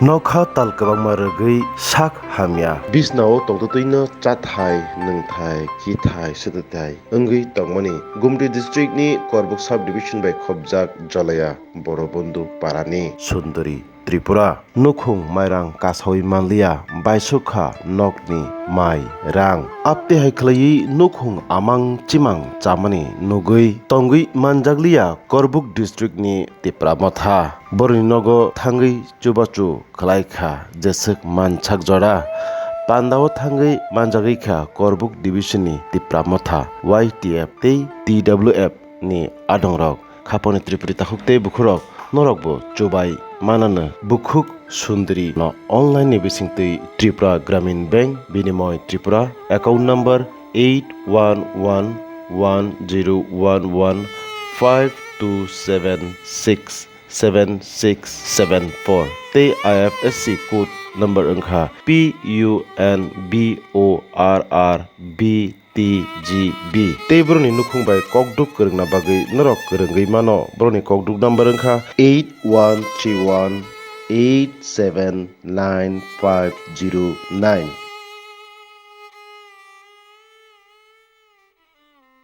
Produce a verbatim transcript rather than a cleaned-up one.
Nokha tal kwbangma rwgwi sak hamya. Bisnao tongtwtwino chathai, nwngthai, kithai, swtwthai wngwi tongmani Gumti district ni Korbuk sub division bai khopjak Jolaya Borobondhu parani Sundari Tripura. Nukhung mairang kasawi manliya, baisukha nokni mai rang. Apte hai khlaiwi nukhung amang chimang chamani nugwi tongwi manjakliya Korbuk district ni Tipra Motha. Boroni nogo thangwi chubachu khlai kha jeswk mansak jora. Pandao thangwi manjagwi kha Korbuk division ni Tipra Motha, Y T F tei T W F ni adongrok. Khaponi Tripuri takhuk tei bukhurok norokbo chubai manano. Bukhuk Sundri no online ni bisingtwi Tripura Gramin Bank Binimoy Tripura account number eight one one one zero one one five two seven six seven six seven four tei I F S C code number wngkha P U N B O R R B T G B. Tei boroni nukhung bai kokduk kwrwngna bagwi norok kwrwngwi mano. Boroni kokduk number wngkha eight one three one eight seven nine five zero nine.